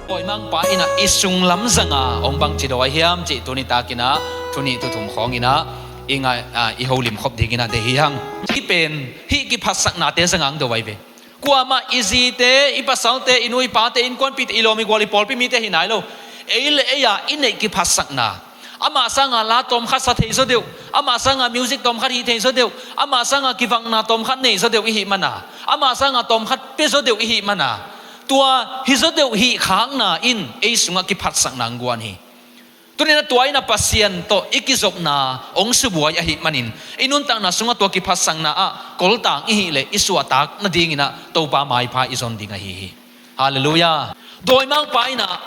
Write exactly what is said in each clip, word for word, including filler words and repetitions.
Dawimangpa in ah i sunglam zanga hong bangci dawi hiam cih tuni takin ah, tuni tuthum khawngin ah i ngai, ah, i holim khop dingin ah deih hi hang. Hih pen, hih kiphatsaknate zanga hong dawi ve. Kuamah i zite, i pasalte, i nu i pate, innkuanpihte, i lawm i gual, i pawlpi mite hi nai lo. Ei le ei-a i neih kiphatsakna, amah sanga la tawmkhat sa thei zaw deuh, amah sanga music tawmkhat hih thei zaw deuh, amah sanga kivakna tawmkhat nei zaw deuh i hih mana, amah sanga tawmkhat pia zaw deuh i hih mana, tua hi zaw deuh hih khakna in ei sungah kiphatsakna hong guan hi. Tuni-in ah tua in ah Pasian tawh i kizopna hong subuai ahih manin, i nuntakna sungah tua kiphatsakna ah koltang i hih leh i suahtak nadingin ah Topa maipha i zon ding ahi hi. Halleluiah. Dawimangpa in ah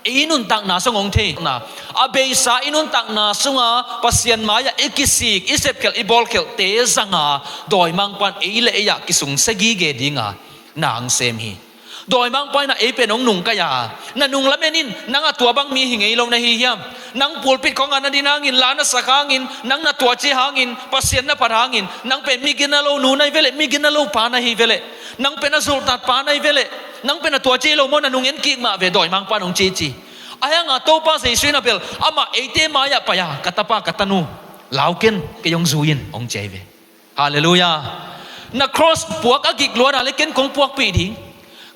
i nuntakna sung hong theihna, a beisa i nuntakna sungah Pasian mai-ah i kisik, i sepkhelh, i bawlkhelhte zanga dawimangpa in ei le ei-ah kisungsia gige dinga na hong sem hi. Dawimangpa in ah ei pen hong nungkai a, na nung lamen in, nang a tua bang mi hi ngei lo na hi hiam? Nang pulpit khawngah na din hangin, la na sak hangin, nang na tuaci hangin, Pasian na phat hangin, nang pen migina lo nu na hi veleh, migina lo pa na hi veleh, nang pen a zulhtat pa na hi veleh, nang pen a tuaci lo maw, na nung en kik mah ve, dawimangpa in hong cici. Ahi hanga Topa Jesu in ah bel amah eite mai-ah pai-a, ka tapa, ka tanu, lau ken, kei hong zui in, hong ci ahi ve. Halleluiah. Na cross puak a gik luat a le ken kong puakpih ding,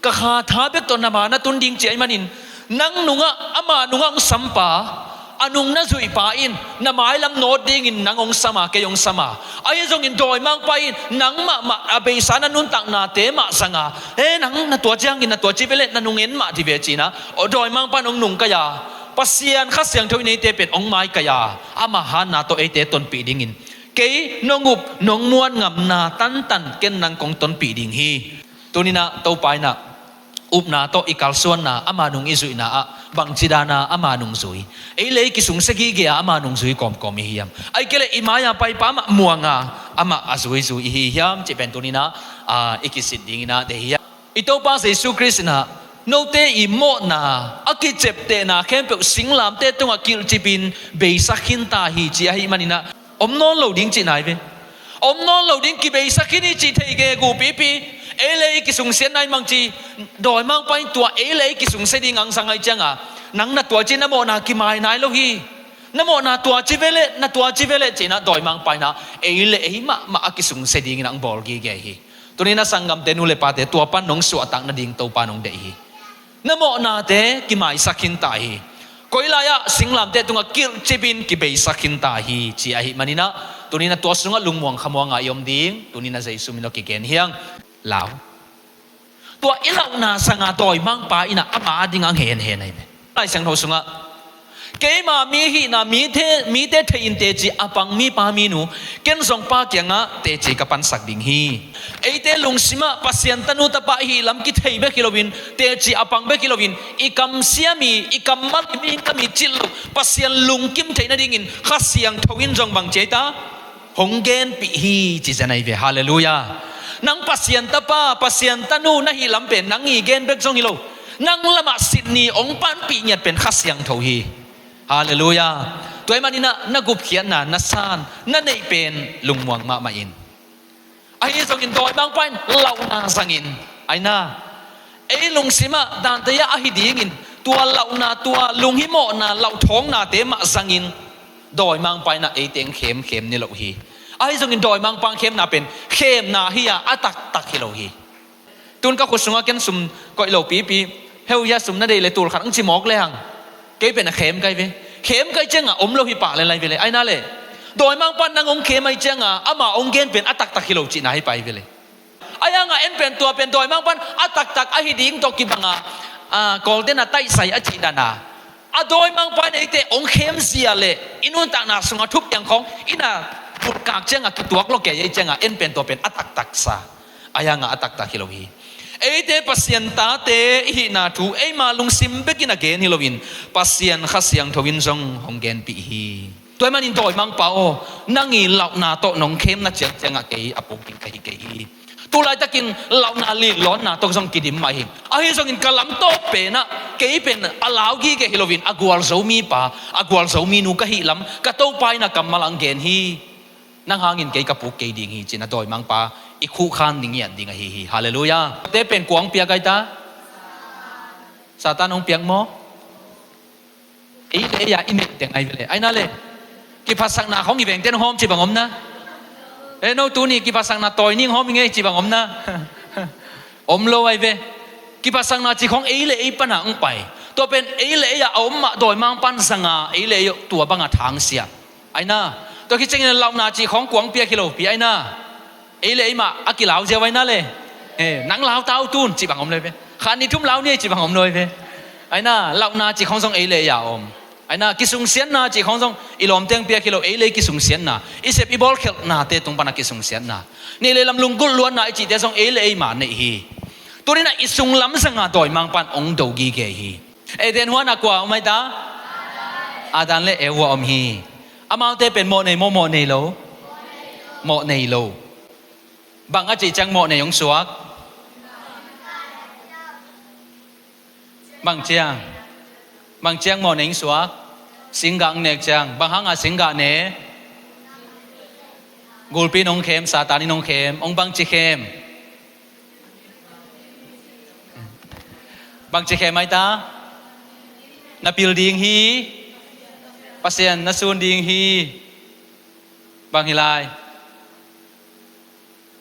ka kha tha bek tawh na ma na tun ding ci ahih manin, nang nungah, ama nungah hong sampa, a nung na zuihpa in na mailam nawt dingin nang hong sam a, kei hong sam a, ahi zongin dawimangpa in nang mahmah a beisa na nuntaknate mah zanga, he, nang na tuaci hangin, na tuaci veleh, na nung en mah dih ve ci-in ah, aw, dawimangpa in hong nungkai a, Pasian Kha Siangtho in eite pen hong maikai a, ama hanna tawh eite tonpih dingin, kei nong up, nong muan ngamna tantan ken nang kong tonpih ding hi. Tuni-in ah Topa in ah upna tawh i kalsuanna, ama nung i zuihna ah bangci dana ama nung zui, ei le ei kisungsia gige a ama nung zui kawmkawm i hi hiam? Ahih kei leh i mai-a paipa amah muanga, amah a zuizui i hi hiam cih pen tuni-in ah, ah, i kisit dingin ah deih hi hang. I Topa Jesu Khrist in ah, note i mawhna, a kiceptehna khempeuh singlamteh tungah kilhcipin beisa khinta hi ci ahih manin ah, om nawn lo ding cihna hi ve. Om nawn lo ding, kibeisa khin hi cih thei gegu pipi. Ei le ei kisungsiatna i mang ci, dawimangpa in tua ei le ei kisungsia ding hong zang ahih cianga, nang na tuaci, na mawhna kimai nai lo hi. Na mawhna tuaci veleh, na tuaci veleh ci-in ah dawimangpa in ah ei le ei mahmah a kisungsia dingin hong bawl gige hi. Tuni-in ah sanggamte, nu le pate, tua pan nong suahtak nading Topa in hong deih hi. Na mawhnate kimaisak khinta hi. Koi lai-ah singlamteh tungah kilhcipin kibeisa khinta hi ci ahih manin ah, tuni-in ah tua sungah lungmuang khamuanga i om ding, tuni-in ah Jesu min tawh kigen hi hang. Lau. Tua i lauhna zanga dawimangpa in ah ama adingah hong henhen ahi ve. Lai Siangtho sungah, keima mi hihna mite, mite thei-in teci a pang mipa minu, ken zong Pa kiangah teci ka pansak ding hi. Eite lungsimah Pasian tanu tapa i hih lam kithei bek hi loin, teci a pang bek hi loin, i kamsiam i, i kammal i, mihing kam i cih loh, Pasian lungkim theih nadingin Kha Siangtho in zong bang ci ei ta? Hong genpih hi ci zen ahi ve. Halleluiah. Nang Pasian tapa, Pasian tanu na hih lam pen nang i gen bek zong hi lo, nang lamah sit ni hong panpih ngiat pen Kha Siangtho hi. Halleluiah. Tua ahih manin ah na gupkhiatna, na san, na neih pen lungmuang mahmah in. Ahi zongin dawimangpa in lauhna zangin, aina, ei lungsimah dantei-ah ahi dingin tua lauhna, tua lunghimawhna, lauhthawngnate mah zangin dawimangpa in ah eite hong khemkhem ni lo hi. Ahi zongin dawimangpa hong khemna pen khemna hi-a, a taktak hi lo hi. Tun ka khut sungah ken sum koih lo pipi, heu hia, sum na deih leh tul khat hong ci mawk lehang, kei pen a khem ka hi ve. Khem ka hih ciangah om lo hi pah lel ahi ve leh, aina leh, dawimangpa in nang hong khem ahih ciangah ama hong gen pen a taktak hi lo cihna hi pah hi ve leh. Ahi hangah en pen tua pen dawimangpa in a taktak ahi ding tawh kibanga, a, Kawlten a taihsai a cih dana, a dawimangpa in eite hong khemzia leh i nuntakna sungah thupiang khawng in a butkak ciangah kituak lawh kei ahih ciangah en pen tua pen a taktaksa. Ahi hangah a taktak hi lo hi. Eite Pasian tate i hihna thu eima lungsim bekin a gen hi loin, Pasian Kha Siangtho in zong hong genpih hi. Tua ahih manin dawimangpa aw, nang i lauhna tawh nong khemna ciangciangah kei a puk ding ka hi kei hi. Tulaitakin lauhna lihlawnna tawh zong kidim mah hi. Ahi zongin ka lam tawp penah kei pen a lau gige hi loin, a gualzo mipa, a gualzo minu ka hih lam ka Topa in a kammal ah hong gen hi. Nang hangin kei ka puk kei ding hi, ci-in a dawimangpa i khuhkhan ding, i at ding ahi hi. Halleluiah. Te pen kua hong piak ai ta? Satan hong piak maw? Ei le ei a i neih teng ai ve le. Ai na le. Kiphatsakna khong i vengte nong hawm ci bang om na. E no tuni kiphatsakna tawi ning hawm i ngei ci bang om na. Om lo ai ve. Kiphatsakna ci khong ei le ei pana hong pai. Tua pen ei le ei a a om mah dawimang pan zanga ei le ei tua banga thangsia. Ai na. Tua khit ciangin lauhna ci khong kuang piak hi lo pi ai na. Ei le ei mah a kilau ziau ai na le. E, nang lau tau tun ci bang om lo ai ve. Khan ni thum lau ni ci bang om lo ai ve. Ai na, lauhna ci khong zong ei le ei a om. Ai na, kisungsiatna ci khong zong i lawmteng piak hi lo, ei le ei kisungsiatna. I sep i bawlkhelhnate tung pana kisungsiatna. Neih le lam lunggulh luatna i cihte zong ei le ei mah neih hi. Tuni na i sunglam zanga dawimang pan ong do gige hi. Eden huan a kua om ai ta? Adam le Eva om hi. Amaute pen mawh nei maw, mawh nei lo? Mawh nei lo. Bang a cih ciang mawh nei hong suak? Bang ciang? Bang ciang mawh nei hong suak? Singgah hong nek ciang. Bang hanga singgah ne? Gulpi in hong khem, Satan in hong khem, hong bangci khem? Bangci khem ai ta? Na pil ding hi. Pasian na sun ding hi. Bang hi lai?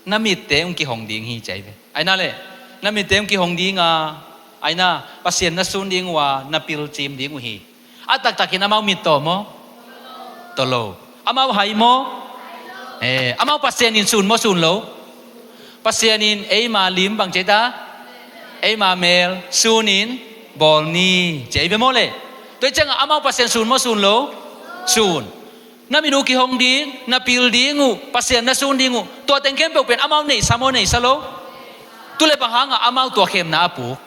Na mitte hong kihong ding hi ci ai ve. Ai na le. Na mitte hong kihong ding a. Ai na, Pasian na sun ding uh a, na pil cim ding uh hi. A taktakin amau mit tawh maw? Tawh lo. Amau hai maw? E, amau Pasian in sun maw sun lo? Pasian in eima lim bang ci ai ta? Eima mel sunin bawl ni ci ai ve maw le? Tua ciangah amau Pasian sun maw sun lo? Sun. Na mit uh kihong ding, na pil ding uh, Pasian na sun ding uh, tua teng khempeuh pen amau neihsa maw neihsa lo? Tule bang hangah amau tua khemna a puk?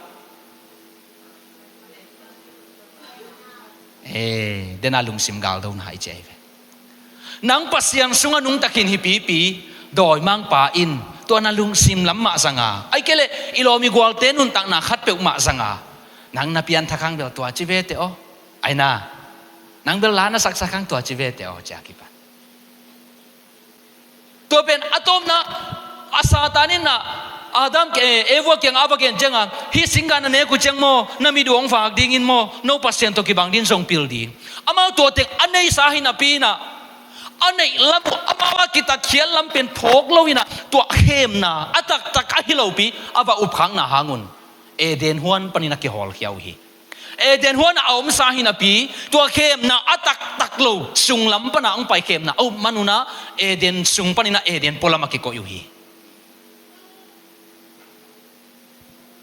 E, dena lungsim galdona i ci ai ve. Nang Pasian sungah nungtakin hi pipi, dawimangpa in tua na lungsim lam mah zanga, ai kei leh i lawm i gualte nuntakna khatpeuh mah zanga, nang na pianthak hang bel tua ci vete aw. Ai na, nang bel la na saksak hang tua ci vete aw ci a kipan. Tua pen a tawpna a Satan in a Adam, e, Eva kiangah a va gen cianga, hih singgah na nek uh ciang maw, na mit uh hong vak dingin maw, no Pasian tawh kibang din zong pil ding. Amau tua teng a neihsa hi napi inah, a neih lam uh amau a kitatkhiat lam pen phawk lo inah, tua khemna a taktak ahi lopi a va upkhakna hangun Eden huan panin a kihawlkhia uh hi. Eden huan a omsa hi napi, tua khemna a taktak lo sunglam pana hong pai khemna a up manunah Eden sung paninah Eden pualam a kikoih uh hi.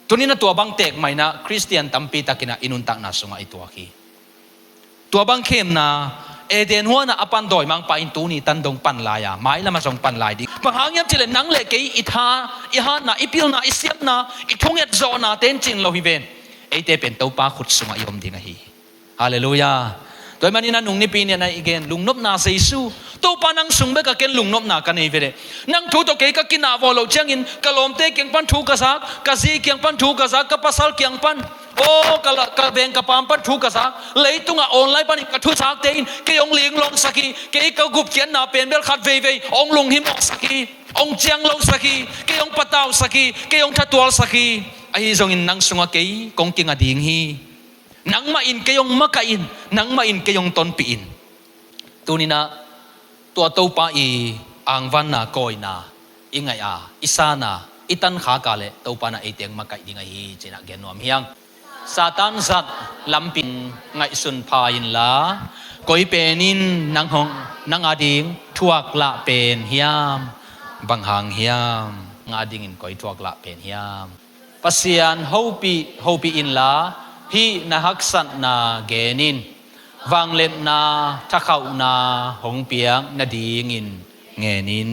Tuninah tua bang tekmahinah Khristian tampi takinah i nuntakna sungah i tuak hi. Tua bang khemna Eden huanah a pan dawimangpa in tuni tan dong pan lai-a, mailamah zong pan lai ding. Bang hang hiam cileh nang le kei i tha, i hatna, i pilna, i siamna, i thunget zawhnate in cin lo hi ven. Eite pen Topa khut sungah i om ding ahi hi. Halleluiah. Tua hi maninah nung nipi nianah i gen lungnopna Jesu. Topa nang sung beka ken lungnopna ka nei vele. Nang thu tawh kei ka kinah vawh loh ciangin ka lawmte kiang pan thu ka zak, ka zi kiang pan thu ka zak, ka pasal kiang pan, aw ka, ka veng ka paam pan thu ka zak. Leitungah online panin ka thuzakte in kei hong linglawngsak hi. Kei ka gupkhiatna pen bel khat veivei hong lunghimawhsak hi. Hong cianglosak hi. Kei hong patausak hi. Kei hong thatualsak hi. Ahi zongin nang sungah kei kong kinga ding hi. Nangmah in kei hong makaih in, nangmah in kei hong tonpih in. Tuninah tua Topa i angvanna kawina i ngaih a, i sana, i tankhaka le Topa na eite hong makaih ding ahi cinah gen nuam hiang. Satan zat lampin ngaihsun pha inla, koi pen in nang hong, nang ading thuak lah pen hiam? Bang hang hiam? Nang adingin koi thuak lah pen hiam? Pasian hopih, hopih inla, hih na haksatna gen in. Vangliatna, thakhauhna hong piak nadingin ngen in.